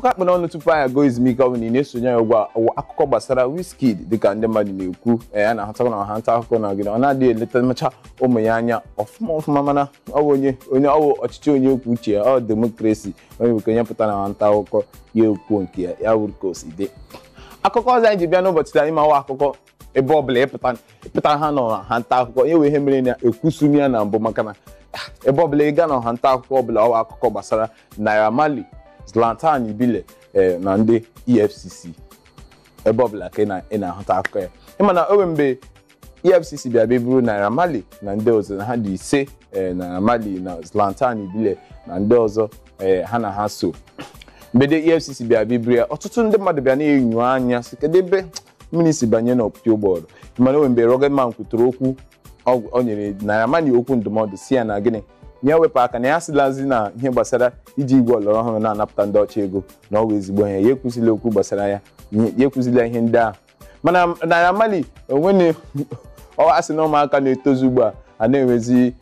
Akụkọ akpụ n'ọnụ tupu anyị aga ezumike, ọ bụ na ị na-esonye anyị ugbu a, akụkọ gbasara Wizkid dịka ndị mmadụ na-ekwu, a na-ahụtakwa na ọha nta akụkọ na gịnị ọ na-adịghị eleta mmecha ụmụ ya anya ọfụma ọfụma, mana ọ bụ onye onye ọ bụ ọchịchị onye okwu uche ya, ọ democracy, onye bụ onye pụtara na ọha nta akụkọ ya ekwuo nke ya, ya wuru ka o si dị. Akụkọ ọzọ anyị ji bịa n'ụbọchị taa ịmawa akụkọ ebe ọbụla ịpụta ha nọ ha nta akụkọ enwe ihe mere na ekwusumi ya na mbụ, maka na ebe ọbụla ị gaa na ọha nta akụkọ ọbụla ọwa akụkọ gbasara Naira Marley, Zlatan Ibile na ndị EFCC, ebe ọbụla ka ị na-ahụta akụkọ ya. Ịma na onwe mgbe EFCC bịa bịa buru Naira Marley na ndị ọzọ, na ha dị 5, Naira Marley na Zlatan Ibile na ndị ọzọ ha na ha so. Mgbe ndị EFCC bịa bịa buru ya, ọtụtụ ndị mmadụ bịa na-enyo anya sị kedu ebe mmiri si banye n'ọpịa ụgbọọrụ. Mana onwe mgbe Rugged Man kwutere okwu, ọ nyere Naira Marley okwu ndụmọdụ si ya na gịnị ya wepụ aka na ya sịlazi na ihe gbasara iji igwe ọlọrọ ọhụrụ na-anapụta ndị ọcha ego na ọ bụ ezigbo ihe, ya ekwuzila okwu gbasara ya, ya ekwuzila ihe ndị ahụ. Mana Naira Marley onwene ọ asị na ụmụaka na-etozu ugbu a na-enwezi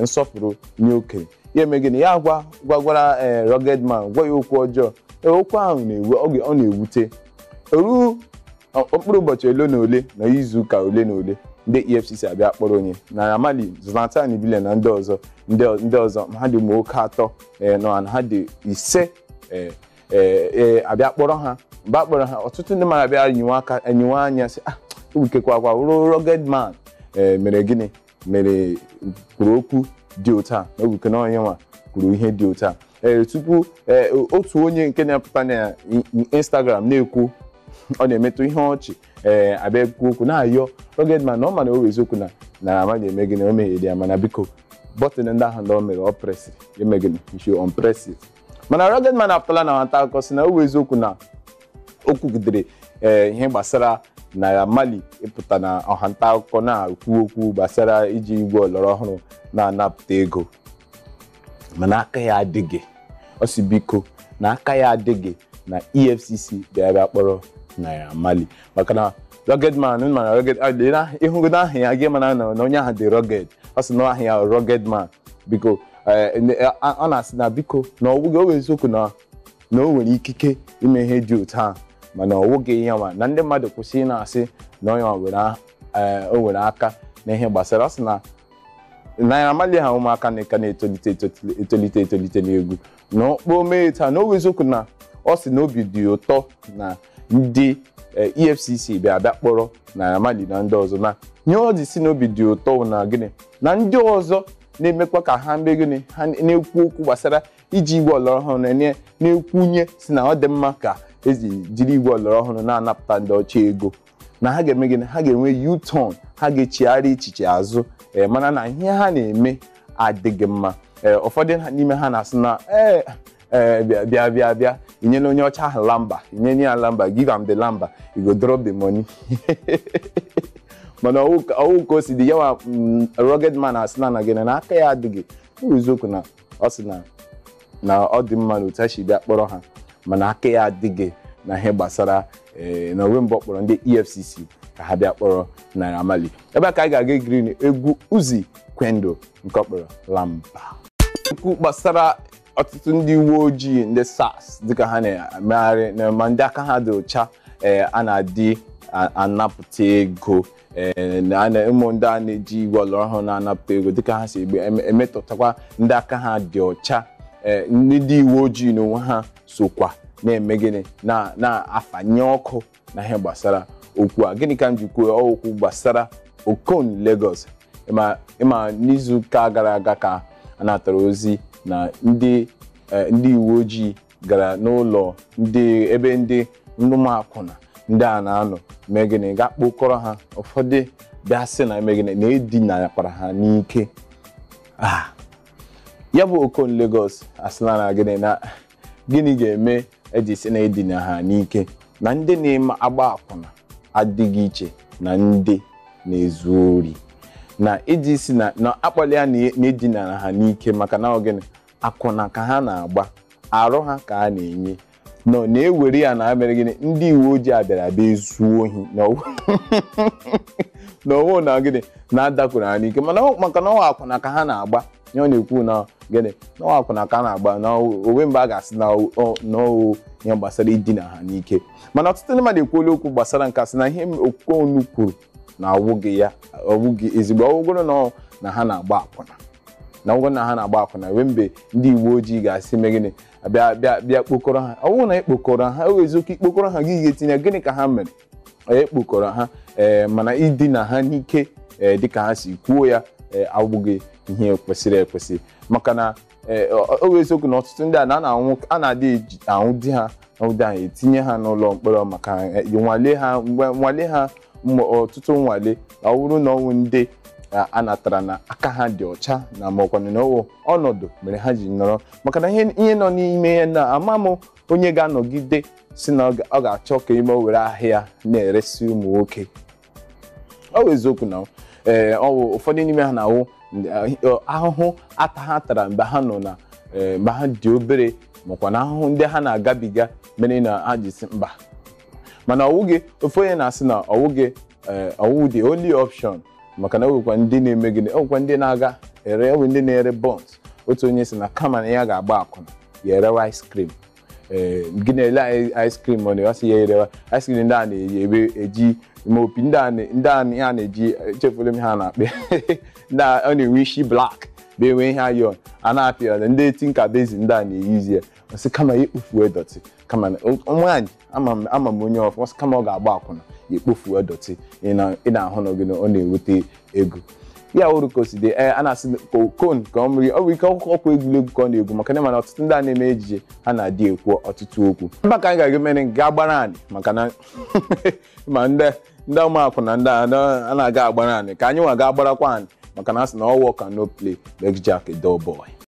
nsọpụrụ nye okenye, ya eme gịnị ya gwagwara Rugged Man, gwa ya okwu ọjọọ. Okwu ahụ na-ewu oge ọ na-ewute eru mkpụrụ ụbọchị ole na ole na izu ụka ole na ole, ndị EFCC abịa kpọrọ onye Naira Marley, Zlatan Ibile na ndị ọzọ ndị ọzọ ha dị ụmụ nwoke 3 na ha dị 5 abịa kpọrọ ha. Mgbe a kpọrọ ha, ọtụtụ ndị mmadụ abịa enyiwe anya sị ah, ewukekwa akwa wụrụ Rugged Man mere gịnị mere kwuru okwu dị otu a, na ewuke na onye nwa kwuru ihe dị otu a. Tupu otu onye nke na-apụta na Instagram na-ekwu ọ na-emetụ ihe ọchị abịa ekwu okwu na-ayọ Rugged Man na ọ ma na o eziokwu na Naira Marley eme gịnị o meghere ya, mana biko bọtịn ndị ahụ ndị o mere ọ presịrị eme gịnị, you should unpress it. Mana Rugged Man apụtala na nwata akụkọ sị na o eziokwu na o kwugidere ihe gbasara Naira Marley ịpụta na ọha nta akụkọ na-ekwu okwu gbasara iji igwe ọlọrọ ọhụrụ na-anapụta ego, mana aka ya adịghị. Ọ sị biko na aka ya adịghị na EFCC bịa bịa kpọrọ Naira Marley, maka na Rugged Man mana Rugged ịhụgodo aha ya gị mana na onye ahụ dị rugged, ọ sị na aha ya Rugged Man biko. Ọ na-asị na biko na ọ bụghị o eziokwu na o nwere ikike ime ihe dị otu a, mana ọ wụghị ya nwa na ndị mmadụ kwụsị ị na-asị na onye o nwere aka na ihe gbasara. Ọ sị na Naira Marley ha ụmụaka ka na-etolite etolite n'egwu na ọkpọ mee taa na o eziokwu na ọ sị na obi dị ụtọ na ndị EFCC bịa bịa kpọrọ Naira Marley na ndị ọzọ, na nye ọ dị si n'obi dị ụtọ na gịnị na ndị ọzọ na-emekwa ka ha mee gịnị ha na-ekwu okwu gbasara iji igwe ọlọrọ ọhụrụ na-ekwunye si na ọ dị mma ka ezi jiri igwe ọlọrọ ọhụrụ na-anapụta ndị ọcha ego, na ha ga-eme gịnị ha ga-enwe U-turn, ha ga-echigharị echiche azụ, mana na ihe ha na-eme adịghị mma. Ụfọdụ n'ime ha na-asị na bịa bịa bịa inyela onye ọcha ahụ lamba, inye ya lamba, give am the lamba, you go drop the money. Mana ọwụ ka o si dị yawa Rugged Man asị na gịnị na aka ya adịghị eziokwu na ọ sị na ọ dị mma na otu a si bịa kpọrọ ha, mana aka ya adịghị na ihe gbasara na onwe mbụ kpọrọ ndị EFCC ka ha bịa kpọrọ Naira Marley. Ebe a ka anyị ga-aga egiri egwu Uzi Kwendo nke ọ kpọrọ Lamba. Okwu gbasara ọtụtụ ndị uwe ojii ndị SARS dịka ha na-emegharị na ma ndị aka ha dị ọcha a na-adị anapụta ego, na ụmụ ndị a na-eji igwe ọlọrọ ọhụrụ na-anapụta ego dịka ha si emetụtakwa ndị aka ha dị ọcha. Ndị uwe ojii n'onwe ha sokwa na-eme gịnị na-afanye ọkụ na ihe gbasara okwu a. Gịnị ka m ji kwuo okwu gbasara Okon Lagos? Ịma n'izuụka gara aga ka a natara ozi na ndị uwe ojii gara n'ụlọ ndị ebe ndị ụmụakwụna ndị a na-anọ mee gịnị ga kpokọrọ ha, ụfọdụ bịa sị na eme gịnị na edinakwara ha n'ike. Ya bụ Okon Lagos asịla na gịnị na gịnị ga-eme eji sị na edina ha n'ike, na ndị na-eme agba akwụna adịghị iche na ndị na-ezu ori, na iji si na akpọla ya na edinara ha n'ike maka na ogene akwụna ka ha na-agba, arụ ha ka a na-enye nọ na-ewere ya na mere gịnị ndị uwe ojii abịara bịa zuo ohi na ọwụ na gịnị na-adakwuru ha n'ike, mana maka na ọwa akwụna ka ha na-agba Ihe ọ na-ekwu na gịnị na ọ akwụna ka a na-agba, na onwe mgbe a ga-asị na ọwụ ihe gbasara idina ha n'ike. Mana ọtụtụ ndị mmadụ ekwuola okwu gbasara nke a, sị na ihe Okon kwuru na ọwụghị ya, ọwụghị ezigbo ọwụgoro na ha na-agba akwụna, na ọgwụgwọ na ha na-agba akwụna wee mgbe ndị uwe ojii ga-asị mee gịnị, bịa bịa bịa kpokọrọ ha. Ọ bụrụ na ekpokọrọ ha, o eziokwu ikpokọrọ ha, gị ga-etinye gịnị ka ha mere? Ekpokọrọ ha, ee, mana idina ha n'ike, ee, dịka ha si kwuo ya, ee, abụghị ihe kwesịrị ekwesị, maka na o eziokwu na ọtụtụ ndị a na-anwụ, a na-adị anwụ di ha, anwụ di ha, etinye ha n'ụlọ mkpọrọ maka nwalee ha, nwalee ha ọtụtụ nwale. Ọ bụrụ na ọnwụ ndị a natara na aka ha dị ọcha na maọkwanụ na ọwụ ọnọdụ mere ha ji nọrọ, maka na ihe nọ n'ime ya na ama m onye ga-anọgide si na ọ ga-achọ ka ime o were ahịa na-eresi ụmụ nwoke. Ọ bụ eziokwu na ee, ọwụ ụfọdụ n'ime ha na-awụ ahụhụ ata ha tara mgbe ha nọ na mgbe ha dị obere, makwa na ahụhụ ndị ha na-agabiga mere na ha ji si mba. Mana ọwụghị ofu onye na-asị na ọwụghị ọwụ the only option, maka na ọwụkwa ndị na-eme gịnị, ọwụkwa ndị na-aga ere, ọwụ ndị na-ere bonds. Otu onye sị na kama na ya ga-agba akwụna, ya erewa ice cream. Ee, gị na-ele ice cream, ọ na-asị ya erewa ice cream ndị a na-ebe eji ma opi ndị a na-eji, echefuru m ha na-akpị ndị a na-enwe isi black bụ enwe ihe ayọn a na-apị ya, ndị tinka bezi ndị a na-eyuzi ya. Ọsị kama ya ekpofuo dọtị, kama nwaanyị ama m onye ọfụ, ọsị kama ọ ga-agba akwụna ya ekpofuo dọtị. Ị na-ahụ na gị ọ na-enweta ego ya wụrụ ka o si dị. Ee, a na-asị Okon ka ọ mụrụ, ọ bụ ike ọkwa egwuregwu ka ọ na-egwu, maka na mana ọtụtụ ndị a na-eme ejije ha na-adị ekwu ọtụtụ okwu. Mba, ka anyị ga-aga mere ga gbara anị, maka na ma ndị ụmụakwụna ndị a na-aga agbara anị, ka anyị nwa ga agbarakwa anị, maka na a sị na all work and no play makes Jack a dull boy.